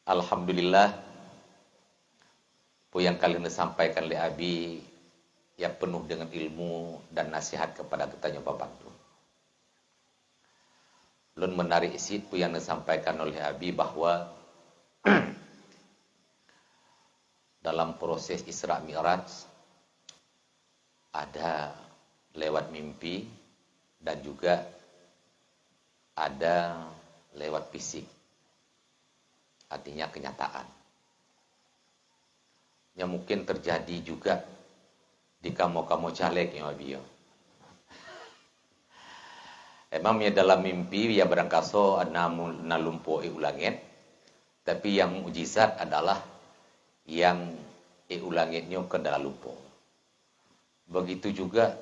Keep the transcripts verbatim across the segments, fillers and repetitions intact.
Alhamdulillah, peue nyang ka lheueh neusampaikan lé Abi nyang peunoh deungon ilmu dan nasihat keupada geutanyoe bandum. Lôn meunarék cit peue nyang neusampaikan oleh Abi bahwa dalam proses Isra Mi'raj ada lewat mimpi dan juga ada lewat fisik. Artinya kenyataan. Nyang mungkin terjadi juga di kamoe-kamoe caleg nyoe Abi nyoe. Emang ya dalam mimpi ya barangkasoe na mu-, na lumpoe ék u langét, tapi nyang mukjizat adalah nyang ék u langét nyoe kon dalam lumpoe. Begitu juga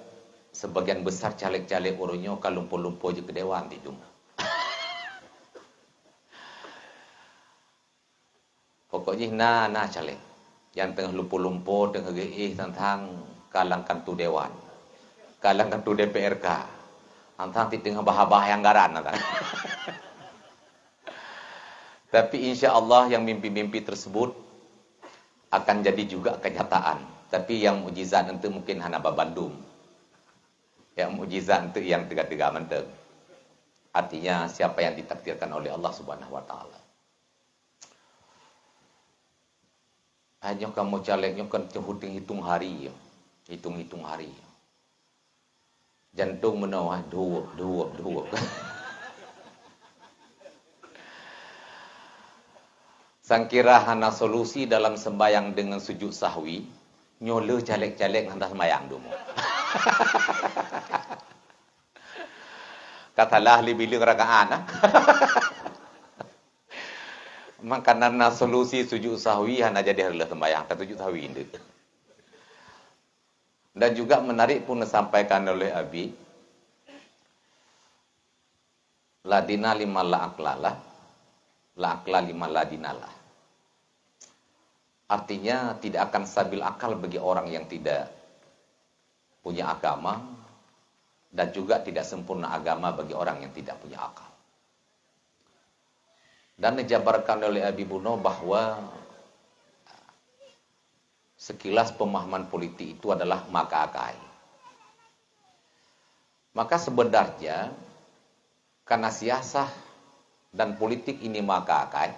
sebagian besar caleg-caleg uroe nyoe ka lumpoe-lumpoe jeuet keu dewan ti dum. Pokok jih na, na caleg nyang teungoh lumpoe-lumpoe, teungoh geuéh tantang ka lam kantu dewan, ka lam kantu D P R K, tantang ti teungoh bahas-bahas anggaran tantang. Tapi insya Allah yang mimpi-mimpi tersebut akan jadi juga kenyataan. Tapi yang mukjizat itu mungkin hana bandum. Yang mukjizat itu yang teuga-teuga mantong. Artinya siapa yang ditakdirkan oleh Allah Subhanahu wa taala. Hai nyoe kamoe caleg nyoe kan hitung-hitung hari ya. Hitung-hitung hari ya. Jantong meunoe, ah, duek, duek, duek. Sangkira hana solusi dalam sembahyang dengan sujud sahwi, nyoe le caleg-caleg hana sembahyang dumo. Ka salah lé bileueng rakaat, ah. Maka na solusi sujud sahwi hana jadi reuloh sembahyang, ka sujud sahwi ndeuk. Dan juga menarik pun disampaikan oleh Abi, la dina liman la aqla lah, la aqla liman la dina lah. Artinya tidak akan stabil akal bagi orang yang tidak punya agama dan juga tidak sempurna agama bagi orang yang tidak punya akal. Dan dijabarkan oleh Abi Buno bahwa sekilas pemahaman politik itu adalah maka akai. Maka sebenarnya karena siasah dan politik ini maka akai,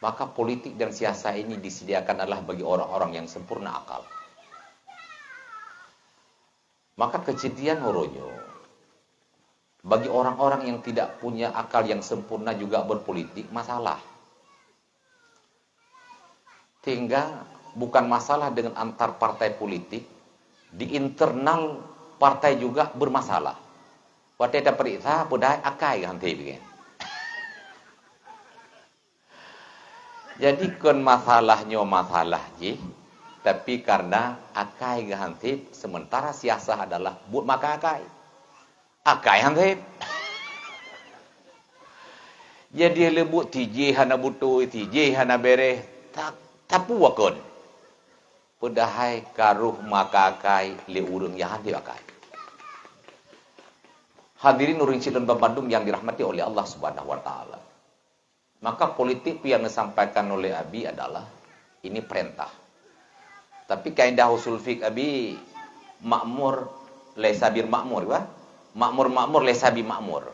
maka politik dan siasah ini disediakan adalah bagi orang-orang yang sempurna akal. Maka kejadian uroe nyoe, bagi orang-orang yang tidak punya akal yang sempurna juga berpolitik, masalah. Sehingga bukan masalah dengan antar partai politik, di internal partai juga bermasalah. Watée taperiksa, peudahai akai geuhanté bikin. Jadi kon masalah nyoe masalah jih, tapi karena akai geuhanté, sementara siasah adalah buet maka akai. Akai han sép. Jadi leubuet tijéh hana beutôi, tijéh hana béreh, ta-, tapuwoe kon. Peudahai karoh maka akai lé ureuëng nyang han sép akai. Hadirin ureuëng sidroe bandum yang dirahmati oleh Allah Subhanahu wa Taala. Maka politik yang disampaikan oleh Abi adalah ini perintah. Tapi kaidah usul fik Abi, makmur laisa bil makmur, bah? Makmur-makmur laisa bi makmur.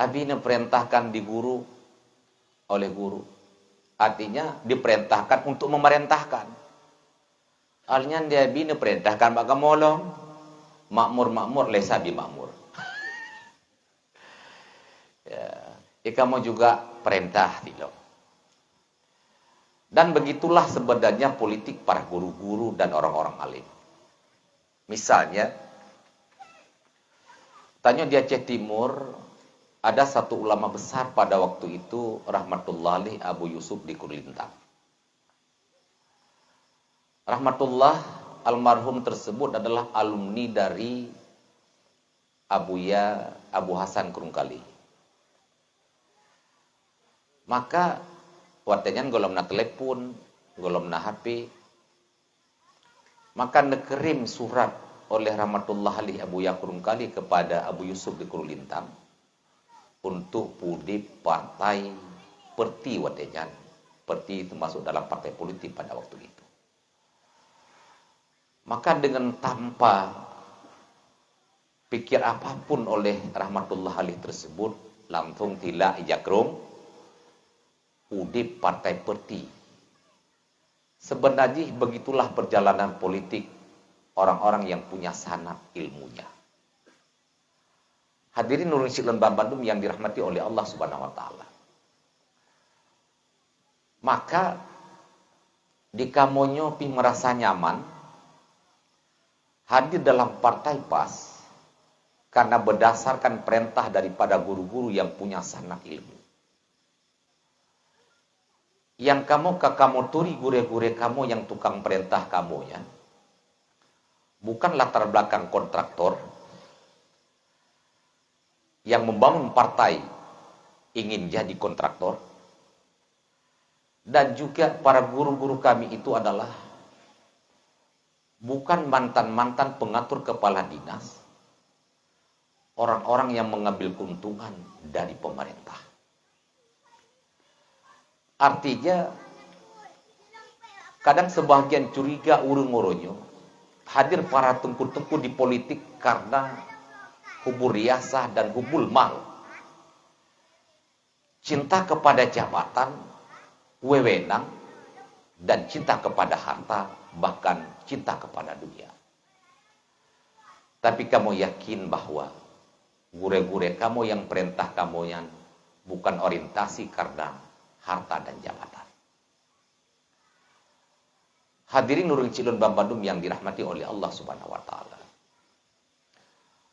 Abi diperintahkan di guru oleh guru. Artinya diperintahkan untuk memerintahkan. Artinya di Abi diperintahkan bak kamoe lom. Makmur-makmur laisa bi makmur. Ya, ikamoe juga perintah tilok. Dan begitulah sebenarnya politik para guru-guru dan orang-orang alim. Misalnya, tanyoe di Aceh Timur ada satu ulama besar pada waktu itu rahmatullah alaih Abu Yusuf di Kurlintang. Rahmatullah almarhum tersebut adalah alumni dari Abuya Abu Hasan Krueng Kali. Maka watée nyan gohlom na telepon, gohlom na H P. Maka neukirim surat oleh rahmatullah alaih Abuya Krueng Kali kepada Abu Yusuf di Krueng Lintang. untuk pudip partai perti watée nyan, perti termasuk dalam partai politik pada waktu itu. Maka dengan tanpa pikir apapun oleh Rahmatullah Alaih tersebut, langsung tilak ija krong udip partai perti. Sebenarnya begitulah perjalanan politik orang-orang yang punya sanad ilmunya. Hadirin ureuëng syiek lôn bandum yang dirahmati oleh Allah Subhanahu wa Taala. Maka di kamoe nyoe pih merasa nyaman hadir dalam partai pas karena berdasarkan perintah daripada guru-guru yang punya sanad ilmu. Nyang kamoe ka kamoe turi gurée-gurée kamoe nyang tukang peurintah kamoe nyan, bukan latar belakang kontraktor yang membangun partai ingin jadi kontraktor, dan juga para guru-guru kami itu adalah bukan mantan-mantan pengatur kepala dinas, orang-orang yang mengambil keuntungan dari pemerintah. Artinya, kadang sebahagian curiga ureuëng-ureuëng nyoe hadir para teungku-teungku di politik karena hubur riasah dan hubul mal. Cinta kepada jabatan, wewenang, dan cinta kepada harta, bahkan cinta kepada dunia. Tapi kamoe yakin bahwa gurée-gurée kamoe nyang peurintah kamoe nyan bukan orientasi karena harta dan jabatan. Hadirin ureuëng syiek lôn bandum yang dirahmati oleh Allah Subhanahu wa Taala.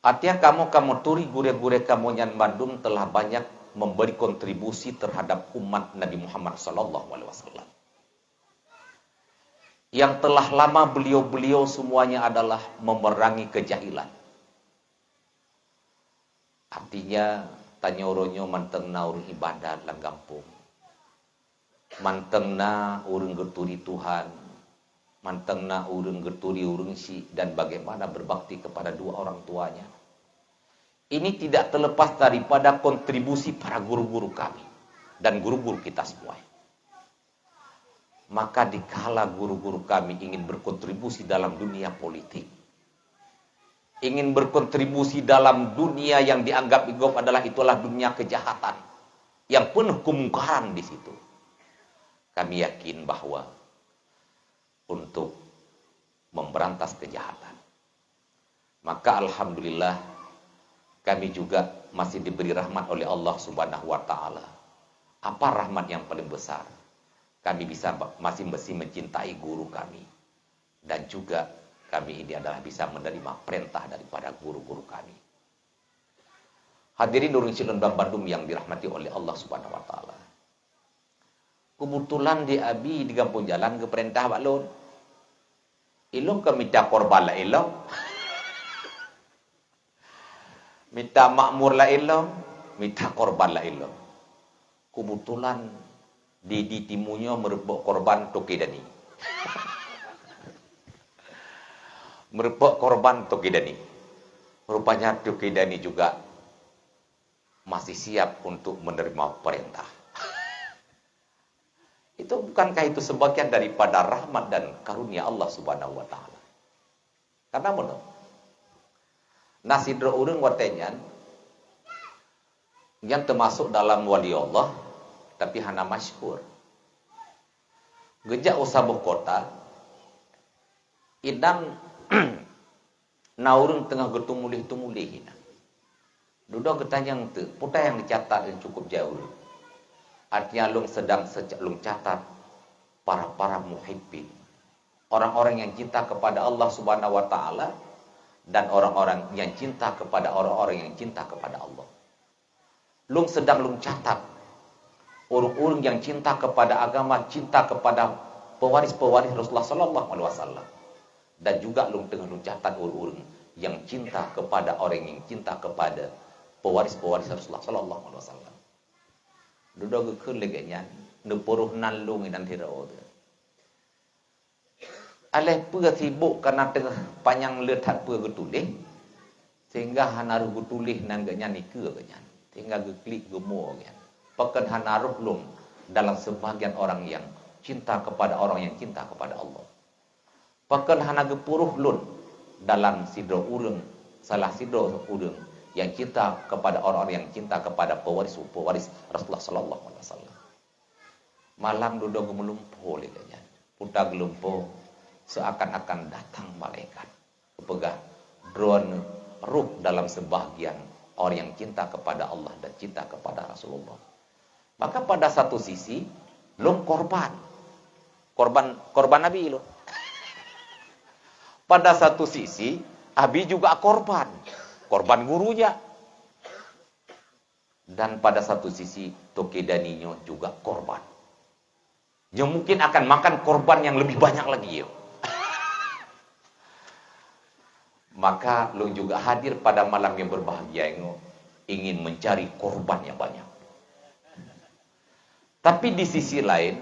Artinya kamoe, kamoe turi gurée-gurée kamoe nyan bandum telah banyak memberi kontribusi terhadap umat Nabi Muhammad sallallahu alaihi wasallam. Yang telah lama beliau-beliau semuanya adalah memerangi kejahilan. Artinya, tanyoe uroe nyoe mantong na ureuëng ibadat lam gampông. Mantong na ureuëng geuturi Tuhan. Mantong na ureuëng geuturi ureuëng syiek dan bagaimana berbakti kepada dua orang tuanya. Ini tidak terlepas daripada kontribusi para guru-guru kami dan guru-guru kita semua. Maka dikala guru-guru kami ingin berkontribusi dalam dunia politik, ingin berkontribusi dalam dunia yang dianggap igop adalah itulah dunia kejahatan, yang penuh kemungkaran di situ, kami yakin bahwa untuk memberantas kejahatan. Maka alhamdulillah, kami juga masih diberi rahmat oleh Allah Subhanahu wa Taala. Apa rahmat yang paling besar? Kami bisa ba-, masih, masih mencintai guru kami. Dan juga kami ini adalah bisa menerima perintah daripada guru-guru kami. Hadirin ureuëng syiek lôn bandum yang dirahmati oleh Allah Subhanahu wa Taala. Kebetulan di abi di gampông jalan geupeurintah bak lôn. Ilôn ka mita korban laén lom. Mita makmur laén lom, mita korban laén lom. Kebetulan di, di timu nyoe meurumpok korban Toke Dani. Meurumpok korban Toke Dani. Rupanya Toke Dani juga masih siap untuk menerima perintah. Itu, bukankah itu sebagian daripada rahmat dan karunia Allah Subhanahu wa Taala? Karena meunoe, na sidroe ureuëng watée nyan, nyan termasuk dalam wali Allah, tapi hana masyhur. Geujak u saboh kota, inan na ureuëng teungoh geutumuléh-tumuléh inan. Dudoe geutanyong teuk, "Peue nyang geucatat nyan cukup jai ureuëng?" Artinya, lôn sedang seuca-, lôn catat para-para muhibbin. Orang-orang yang cinta kepada Allah Subhanahu wa Taala dan orang-orang yang cinta kepada orang-orang yang cinta kepada Allah. Lôn sedang lôn catat ureuëng-ureuëng yang cinta kepada agama, cinta kepada pewaris-pewaris Rasulullah sallallahu alaihi wasallam. Dan juga lôn teungoh lôn catat ureuëng-ureuëng yang cinta kepada orang yang cinta kepada pewaris-pewaris Rasulullah sallallahu alaihi wasallam. Dudoe geukheun lagée nyan, neupuruh nan lôn inan sidroe teuh. Aléh peue sibok kana teungoh panyang le that peue geutuléh, sehingga hana rhoh geutuléh nan geuhnyan ikeue geuhnyan. Tinggai geuklik geumo nyan. Pakon hana roh lôn dalam sebahagian orang yang cinta kepada orang yang cinta kepada Allah. Pakon hana geupuruh lôn dalam sidroe ureuëng, salah sidroe ureuëng yang cinta kepada orang-orang yang cinta kepada pewaris-pewaris Rasulullah sallallahu alaihi wasallam. Malam dudoe geumeulumpoe lé gobnyan. Puta geulumpoe, seakan-akan datang malaikat. Geupeugah, "Droeneuh roh dalam sebahagian orang yang cinta kepada Allah dan cinta kepada Rasulullah." Maka pada satu sisi, lôn korban. Korban, korban Nabi lôn. Pada satu sisi, Abi juga korban. Korban gurunya. Dan pada satu sisi, Toke Dani nyoe juga korban. Nyoe mungkin akan makan korban yang lebih banyak lagi, yo. Maka lôn juga hadir pada malam yang berbahagia nyoe, ingin mencari korban yang banyak. Tapi di sisi lain,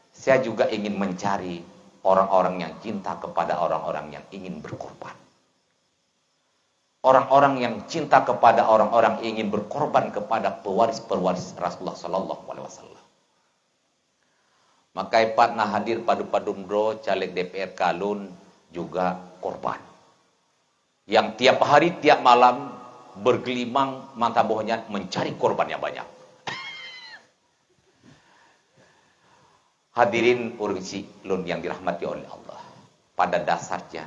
saya juga ingin mencari orang-orang yang cinta kepada orang-orang yang ingin berkorban. Orang-orang yang cinta kepada orang-orang yang ingin berkorban kepada pewaris-pewaris Rasulullah sallallahu alaihi wasallam. Maka ipat na hadir padum-padum droe caleg D P R K lôn juga korban. Yang tiap hari, tiap malam bergelimang mata boh nyan mencari korban yang banyak. Hadirin ureuëng syiek lôn yang dirahmati oleh Allah. Pada dasarnya,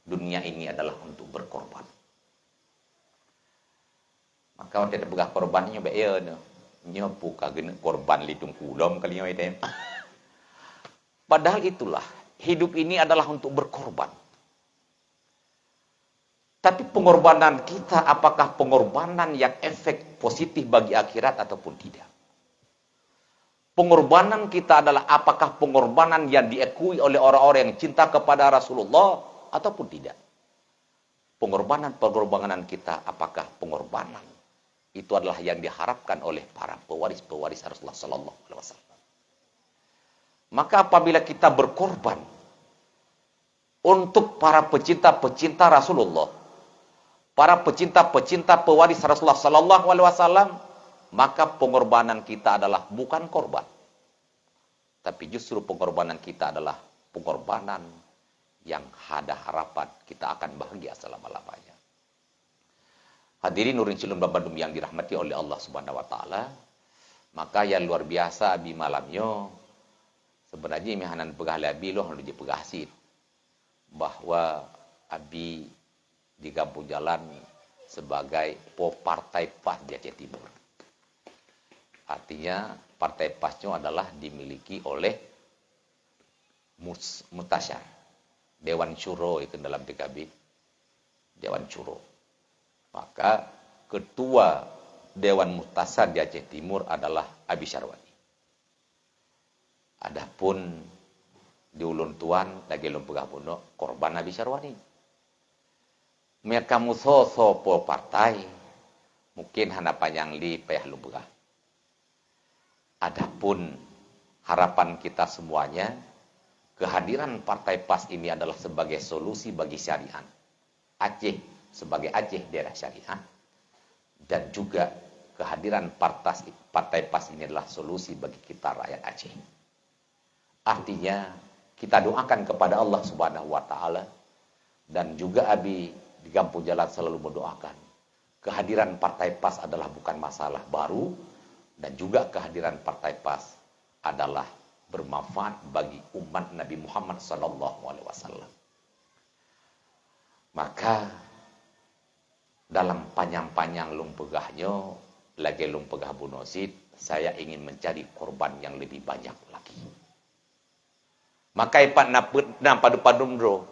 dunia ini adalah untuk berkorban. Maka watée tapeugah korban nyoe bék ya nyoe. Nyoe pu ka geuneuk korban lé teungku lom kali nyoe teuh. Padahal itulah, hidup ini adalah untuk berkorban. Tapi pengorbanan kita, apakah pengorbanan yang efek positif bagi akhirat ataupun tidak? Pengorbanan kita adalah apakah pengorbanan yang diakui oleh orang-orang yang cinta kepada Rasulullah ataupun tidak? Pengorbanan-pengorbanan kita, apakah pengorbanan itu adalah yang diharapkan oleh para pewaris-pewaris Rasulullah sallallahu alaihi wasallam? Maka apabila kita berkorban untuk para pecinta-pecinta Rasulullah, para pecinta-pecinta pewaris Rasulullah sallallahu alaihi wasallam, maka pengorbanan kita adalah bukan korban. Tapi justru pengorbanan kita adalah pengorbanan yang ada harapan kita akan bahagia selama-lamanya. Hadirin ureuëng syiek lôn bandum yang dirahmati oleh Allah Subhanahu wa taala, maka yang luar biasa Abi malam nyoe, sebenarnya meuhana peugah lé Abi lôn lôn jipeugah cit bahwa Abi di Gampông Jalan sebagai po partai pas di Aceh Timur. Artinya, partai pas nyoe adalah dimiliki oleh mus-, mutasyar, Dewan Syuro ikheun dalam P K B, Dewan Syuro. Maka, ketua Dewan Mutasyar di Aceh Timur adalah Abi Syarwani. Adapun di ulôn tuan, lagée lôn peugah bunoe, korban Abi Syarwani. Meunyo kamoe soe-soe po partai, mungkin hana panyang lé payah lôn peugah. Adapun harapan kita semuanya, kehadiran Partai pas ini adalah sebagai solusi bagi syariat Aceh sebagai Aceh daerah syariat, dan juga kehadiran Partas-, Partai pas ini adalah solusi bagi kita rakyat Aceh. Artinya, kita doakan kepada Allah Subhanahu wa taala, dan juga Abi di Gampông Jalan selalu mendoakan. Kehadiran Partai pas adalah bukan masalah baru, dan juga kehadiran Partai pas adalah bermanfaat bagi umat Nabi Muhammad sallallahu alaihi wasallam. Maka, dalam panyang-panyang lôn peugah nyoe, lagée lôn peugah bunoe cit, saya ingin mencari korban yang lebih banyak lagi. Maka ipat na peuet na padum-padum droe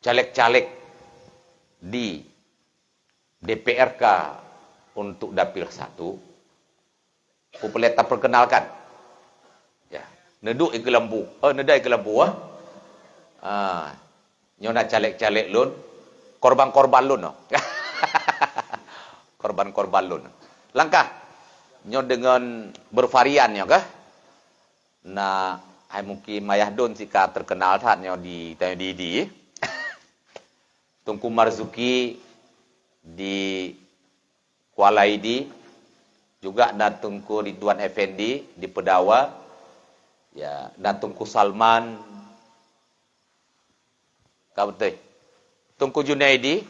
caleg-caleg di D P R K untuk Dapil satu, peue peureulée taperkenalkan. Ya, neuduek ikeue lampu, eh, neuda ikeue lampu, ah. Ah, nyoe na caleg-caleg lôn, korban-korban lôn, oh. Korban-korban lôn. Langkah nyoe deungon bervarian nyoe kah? Na, hai mungkin Mayah Don sika terkenal that nyoe di, di, di. Teungku Marzuki di Kuala Idi, juga na Teungku Ridwan Effendi di Peudawa, ya, na Teungku Salman, ka beutôi. Teungku Junaidi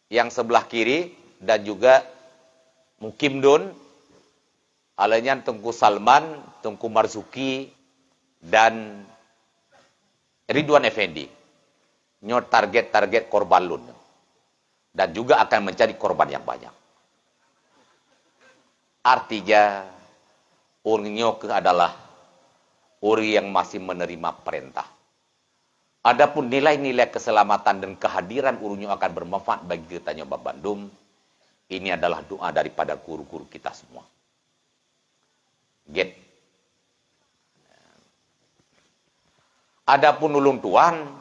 yang sebelah kiri dan juga Mukim Dun, alèh nyan Teungku Salman, Teungku Marzuki, dan Ridwan Effendi. Nyoe target-target korban lôn nyoe. Dan juga akan menjadi korban yang banyak. Artinya, ureuëng nyoe keuh adalah ureuëng yang masih menerima perintah. Adapun nilai-nilai keselamatan dan kehadiran ureuëng nyoe akan bermanfaat bagi geutanyoe banmandum, ini adalah doa daripada guru-guru kita semua. Get. Adapun ulôn tuan,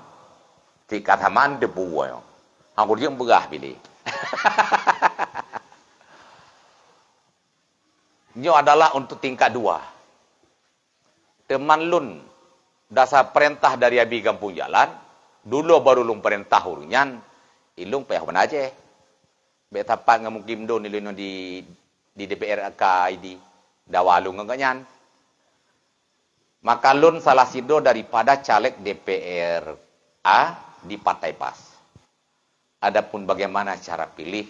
tingkat saman teupeue nyoe. Hang kureueng beurah pilih. Nyoe adalah untuk tingkat dua. Teuma lôn, dasar perintah dari Abi Gampông Jalan, dulo baru lôn perintah ureuëng nyan, ilôn payah ban Aceh. Bék sapat ngon Mukim Dun ilôn di, di D P R K I D, dawa lôn ngon gobnyan. Maka lôn salah sidroe daripada caleg D P R A di Partai PAS. Adapun bagaimana cara pilih,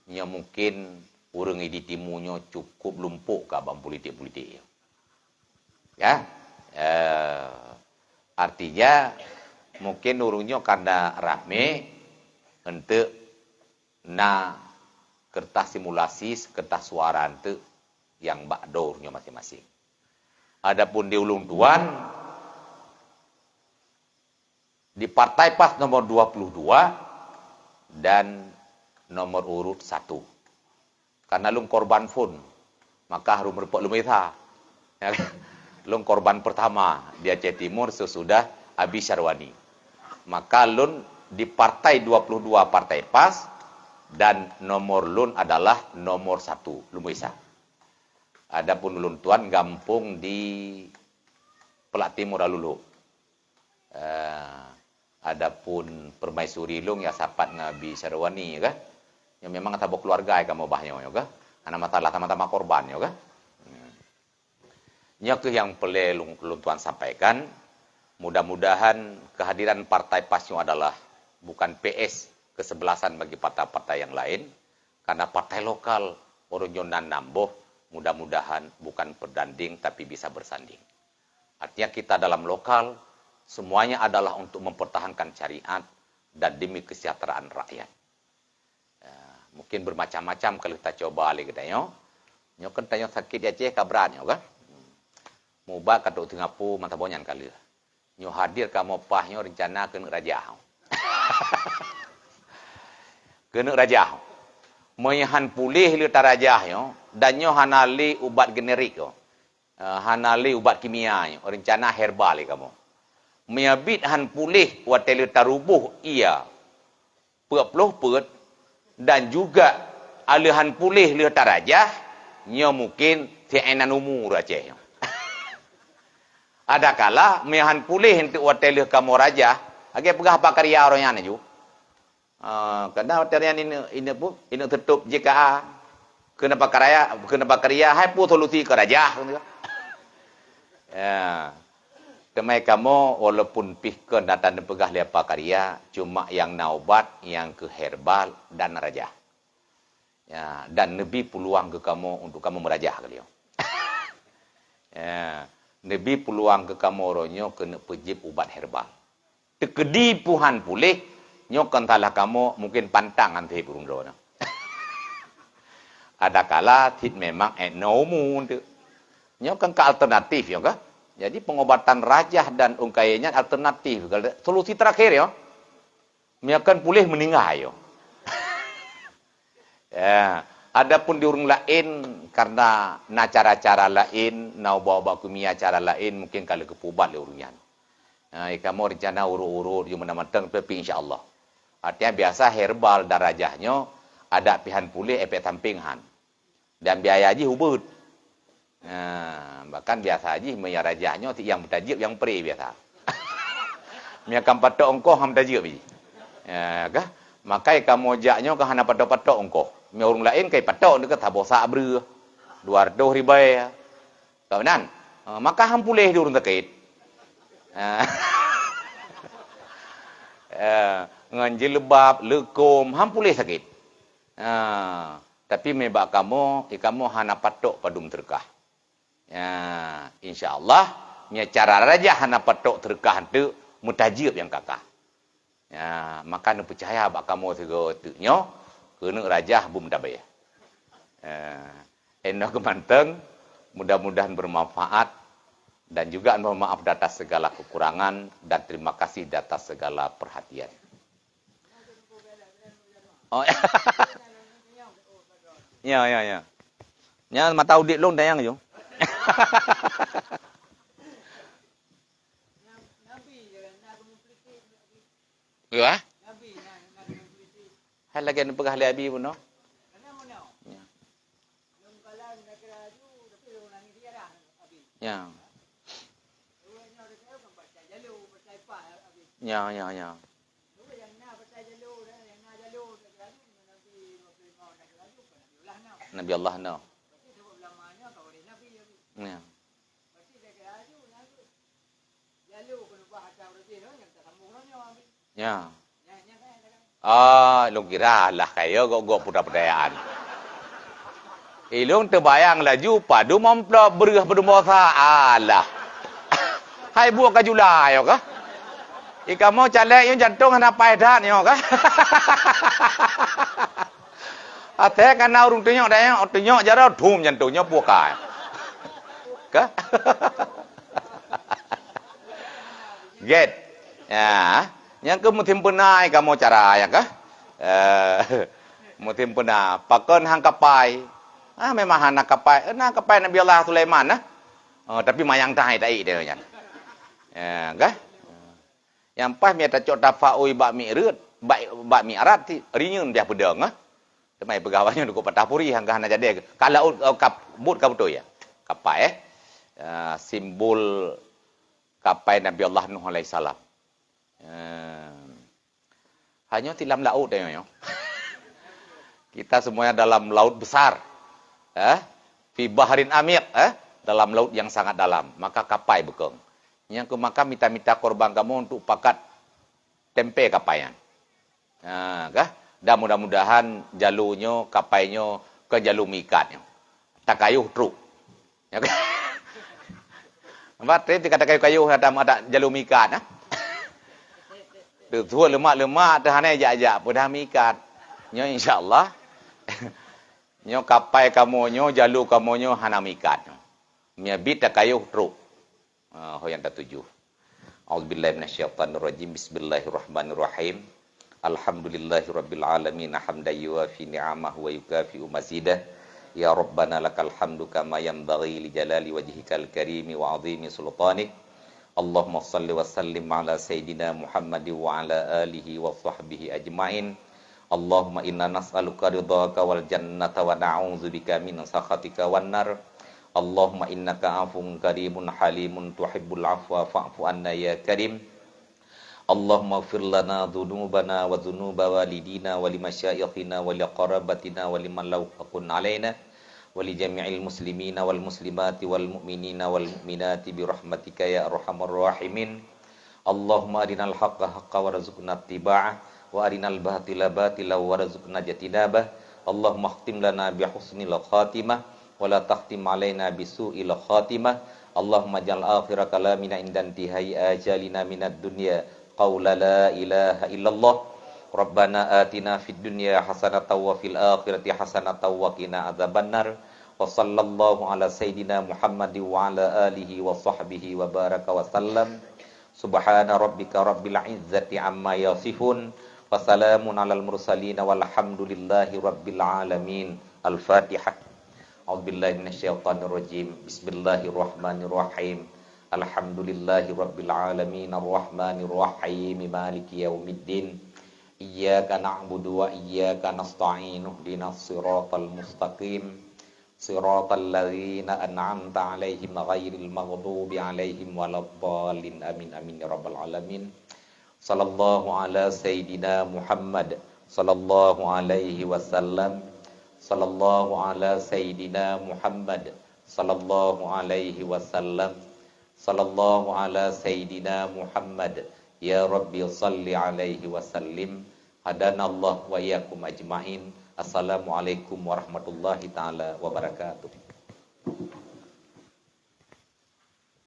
nyoe mungkin ureuëng di timu nyoe cukup lumpok keu abang politik-politik nyoe. Ya, eh, artinya mungkin ureuëng nyoe karena ramé enteuk na kertas simulasi, kertas suara enteuk nyang bak droe nyoe masing-masing. Adapun di ulôn tuan, di Partai PAS nomor dua puluh dua dan nomor urut satu. Karena lôn korban phon, maka harôh meurumpok lôn meuisa. Ya kan? Lôn korban pertama di Aceh Timur sesudah Abi Syarwani. Maka lôn di Partai dua puluh dua Partai PAS dan nomor lôn adalah nomor satu, lôn meuisa. Adapun ulôn tuan gampông di Peulak Timur Alulok. Eh, adapun permaisuri lôn ya sapat ngon Abi Syarwani, ya kan? Nyoe memang saboh keluarga kamoe bah nyoe, ya kan? Hana masalah, sama-sama korban, ya kan? Hmm. Nyoe keuh nyang peureulée lôn, lôn tuan sampaikan. Mudah-mudahan kehadiran Partai PAS nyoe adalah bukan P S kesebelasan bagi partai-partai yang lain, karena partai lokal ureuëng nyoe na nam boh, mudah-mudahan bukan perbanding tapi bisa bersanding. Artinya kita dalam lokal, semuanya adalah untuk mempertahankan syariat dan demi kesejahteraan rakyat. Ya, mungkin bermacam-macam ka lheueh tacoba lé geutanyoe. Nyoe kan tanyoe sakét di Aceh ka brat nyoe kan. Mubat ka trok Singapura mata boh nyan ka lheueh. Nyoe hadir kamoe paih nyoe rencana keuneuk rajah. Keuneuk rajah. Meunyoe han puléh lé tarajah nyoe, dan nyoe hana lé ubat generik nyoe. Eh, hana lé ubat kimia nyoe, rencana herbal lé kamoe. Meunyoe bit han puléh watée lé taruboh ia peuet ploh peuet dan juga aleuhan puléh lheueh tarajah, nyoe mungken siainan umu ureuëng Aceh nyoe. Adakala meunyoe han puléh enteuk watée lheueh kamoe rajah, lagée peugah Pak Karya uroe nyan laju. Ah, kadang watée nyan ineuk, ineuk pu-, ineuk teutup J K A. Keuneuk Pak Karya, keuneuk Pak Karya, hai peue solusi keu rajah, gitu. Ya. Teuma kamoe walaupun pih kon data neupeugah lé Pak Karya, cuma nyang na ubat nyang keu herbal dan rajah. Ya, dan neubi peuluang keu kamoe untuk kamoe meurajah keu lé nyoe. Ya, neubi peuluang keu kamoe uroe nyoe keuneuk peujieb ubat herbal. Teukeudi peue han puléh, nyoe kon salah kamoe, mungken pantang han seb ureuëng droeneuh. Adakala cit memang ék noe umu teuk. Nyoe kon ka alternatif nyoe ka. Jadi pengobatan rajah dan ôn kayée nyan alternatif, solusi terakhir nyoe. Meunyoe kon puléh meuninggai nyoe. Ya, adapun di ureuëng laén, karena na cara-cara laén, na ubat-ubat kimia cara laén, mungken ka lheueh geupeuubat lé ureuëng nyan. Ha, kamoe rencana urot-urot, jeuet mantong, tapi insya Allah. Artinya biasa herbal dan rajah nyoe, adak pih han puléh, efek samping han. Dan biaya jih ubit. Ha, bahkan biasa jih meunyoe rajah nyoe, si nyang meutajeueb nyang pre biasa. Meunyoe ka patok ongkoh, han meutajeueb jih. Ya, kah? Makai kamoe jak nyoe ka hana patok-patok ongkoh. Meunyoe ureuëng laén ka ipatok, neuka saboh sak breueh, dua ratus ribèe. Ka meunan? Ha, maka han puléh di ureuëng sakét. Ha. Eh, ngon jilbab, leukom, han puléh sakét. Ha, tapi meubak kamoe, i kamoe hana patok padum seudeukah. Ya, insya Allah, meunyoe cara rajah hana patok seudeukah teuk, meutajeueb nyang kakah. Ya, maka neupeucaya bak kamoe sigoe teuk nyoe, keuneuk rajah bum tabé. Ya, inoe keumantong, mudah-mudahan bermanfaat dan juga mohon maaf di atas segala kekurangan dan terima kasih di atas segala perhatian. Oh. Ya, ya, ya. Nya mata udép lôn dayang ju. Ya. Hai lagèe neupeugah lé Abi bunoe. Ya. Ya. Ya, ya, ya. Nabi Allah Nuh. Ya. Ya. Ah, lôn kira lah kaya gok-gok peudayaan. Ilôn teubayang laju padum amplop breueh padum bosa. Alah. Hai buet ka jula nyoe kah? I kamoe caleg nyoe jantong hana paih that nyoe kah? Até kana ureuëng tunyok dayok, tunyok jaroe, thum jantong nyoe buka. Kah? Gét. Ya. Nyang keu musim beuna kamoe cara nyang kah? Eh, musim beuna. Pakon han kapai? Ah, memang hana kapai. Eh, na kapai Nabi Allah Sulaiman nah. Oh, tapi mayang tai tai dia nyan. Ya, kah? Nyang paih mita cok tafaui bak mi'rad, bak, bak mi'rad ti rinyeun biah peudong, ah. Teuma peugah awak nyoe duko patah puri hangga hana jadi. Ka laôt, eh, kap-, buet ka beutôi ya. Kapai, eh. Ah, simbol kapai Nabi Allah Nuh alaihissalam. Eh, hanya tilam laut ya, ya. Kita semuanya dalam laut besar. Eh? Fi bahrin amiq, eh? Dalam laut yang sangat dalam. Maka kapai beukong. Nyang keu maka mita-mita korban kamoe untuk pakat tempe kapai nyan. Ha, kah? Dan mudah-mudahan jalur nyoe, kapai nyoe, ke jalur mikat nyoe. Takayuh truk. Ya kan? Nampak truk tingkat takayuh-kayuh ada, ada jalur mikat, nah. Tuh, tuh lemak-lemak, tuh hana jak-jak, pun dah mikat. Nyoe insya Allah. Nyoe kapai kamoe nyoe, jalur kamoe nyoe hana mikat. Mia bit takayuh truk. Ah, ho nyang tatuju. A'udzubillahi minasyaitonirrajim. Bismillahirrahmanirrahim. Alhamdulillahirabbil alamin, hamdan yuwafi ni'amahu wa yukafi'u mazidah. Ya Rabbana lakal hamdu kama yanbaghi li jalali wajhikal karimi wa 'azimi sultanik. Allahumma shalli wa sallim ala sayyidina Muhammadin wa ala alihi wa sahbihi ajmain. Allahumma inna nas'aluka ridhaka wal jannata wa na'udzubika min sakhatika wan nar. Allahumma innaka 'afuwun karimun halimun tuhibbul 'afwa fa'fu 'anna ya karim. Allahumma ighfir lana dzunubana wa dzunuba walidina wa limasyaikhina wa liqarabatina wa liman lahu haqqun 'alaina wa li jami'il muslimina wal muslimati wal mu'minina wal mu'minati bi rahmatika ya arhamar rahimin. Allahumma arinal haqqa haqqa warzuqna ittiba'ah, wa arinal batila batila warzuqna ijtinabah. Allahumma khtim lana bi husnil khatimah, wa la takhtim alaina bi su'il khatimah. Allahumma ja'al akhira kalamina inda intihai ajalina minad dunya qaula la ilaha illallah. Rabbana atina fid dunya hasanatan wa fil akhirati hasanatan wa qina adzabannar. Wa sallallahu ala sayyidina Muhammadin wa ala alihi wa sahbihi wa baraka wa sallam. Subhana rabbika rabbil izzati amma yasifun. Wa salamun alal mursalin walhamdulillahi rabbil alamin. Al-Fatihah. A'udzubillahi minasyaitonirrajim. Bismillahirrahmanirrahim. Alhamdulillahi rabbil alamin. Arrahmanirrahim. Maliki yaumiddin. Iyyaka na'budu wa iyyaka nasta'in. Ihdinas siratal mustaqim. Siratal ladzina an'amta 'alaihim ghairil maghdubi 'alaihim waladdallin. Amin, amin ya rabbal alamin. Sallallahu ala sayyidina Muhammad sallallahu alaihi wasallam. Sallallahu ala sayyidina Muhammad. Sallallahu alaihi wasallam. Sallallahu ala sayyidina Muhammad. Ya Rabbi salli alaihi wasallim. Hadanallah wa iyyakum ajmain. Assalamualaikum warahmatullahi taala wabarakatuh.